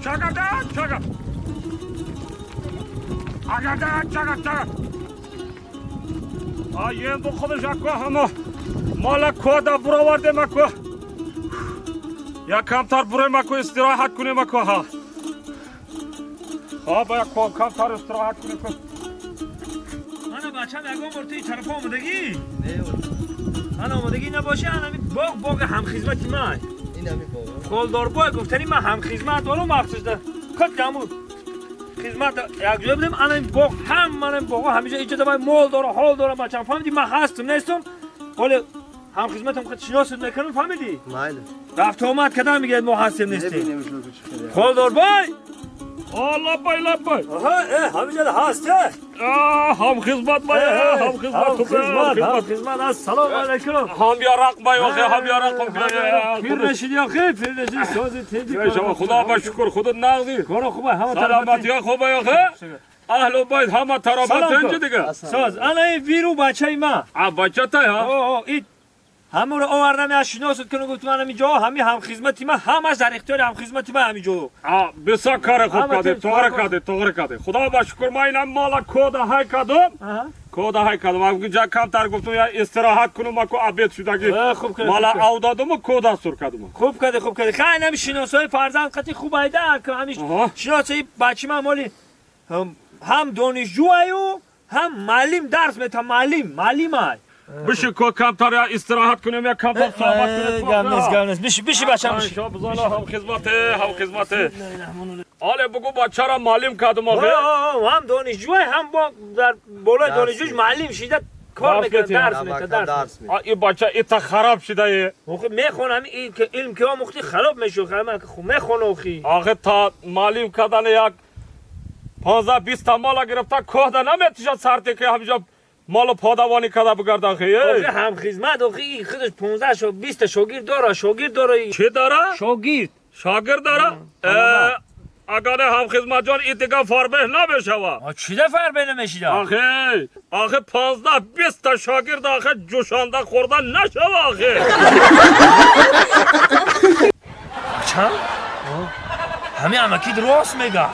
Чага чага. Агада чага чага. А енду худаш ако ҳамо мала кода буровардем ако. Я камтар бурем ако, истироҳат кунем ако ҳа. Ҳа, ба як камтар истироҳат кунем ко. Ана бачам, ягон бор ту ин тарафа омадагӣ? Ана омадагӣ набоши, ана ами боғ, боғи ҳамхизмати ман. Ин ами боғ. Холдорбой гуфтани ман ҳамхизмат дорум, махсусда кот каму хизмат якҷоя будем. Ана ин боғ ҳам мана ин боғо ҳамиҷа иҷа давай мол дора, ҳол дора. Бачам, фаҳмидӣ, ман ҳастум нестум, ҳоле ҳамхизматам хад шиносат мекунам, фаҳмидӣ? Майли. Рафту омад кадам мегӯяд, мо ҳастем нестем. Мебинем шумо чӣ хеле. Холдорбой. А, лаббай, лаббай. Аҳа, ҳамиҷа ҳаст, э? А, ҳамхизмат бай, ҳамхизмат. Ҳамхизмат, ҳамхизмат, ассалому алайкум. Ҳам ярақ бай, охе, ҳам ярақ. Пир нашиди охе, пир нашиди, сози тинҷи. Худо ба шукр, худо нағзи. Коро хуба, ҳама. Саломатия хуба охе. Аҳлу байт ҳама тарафа Салом тинҷи кун. дига. Соз, ана ин виру бачаи ман. А, бачатай ҳа? О, ит ҳамаро овардам, я шиносат кунам, гуфтам ҳамин ҷо ҳами ҳамхизмати ман, ҳамаш дар ихтиёри ҳамхизмати ман ҳамин ҷо. А, бисёр кори хуб Ҳама кардед, тинҷ, тоғри кор. кардед, тоғри кардед. Худо ба шукр, ман инам мала кода ҳай кардум. Кода ҳай кардум. Ам ҷа камтар гуфтум, я истироҳат кунум аку, обед шудаги. Хуб кардӣ, Мала хуб кардӣ. ав додуму кода сур кардум. Хуб кардӣ, хуб кардӣ. Хай, ҳами шиносои фарзанд қати хуб айда ҳами. Шиносои бачи ман моли ҳам донишҷӯаю, ҳам муаллим, дарс мета, муаллим, муаллимай. Биши ко, камтар я истироҳат кунем, я камтар суҳбат кунем. Гап нест, гап нест, биши, биши, бачам, биши. Шобзона, ҳам хизмате, ҳам хизмате. Але бугу, бачара муаллим кардум охе. Ҳам донишҷӯай, ҳам бо дар болои Дарс донишҷӯш муаллим шида кор Дарс мекунад. метиҳад. Дарс мета. Мактаб Дарс. дарс А, и бача ита хараб шидае. Охи мехонам, илм ки омӯхти, хароб мешуд, мехона охи. Охе, та муаллим кардани як 15-20 та мала гирифта коҳда наметишад, сарте ки ҳамиҷа малу подавонӣ карда бигардан хе. Охи ҳамхизмат, охи и худаш 15 шо 20 та шогирд дора, шогирд дора. Чӣ дора? Шогирд. Шогирд дора? Агар ҳамхизматҷон, и дига фарбеҳ намешава. А, чида фарбе намешида? Охе, охе, 15-20 та шогирд охе ҷӯшонда хӯрда нашава охе. Чанд ҳами амакид рост мега.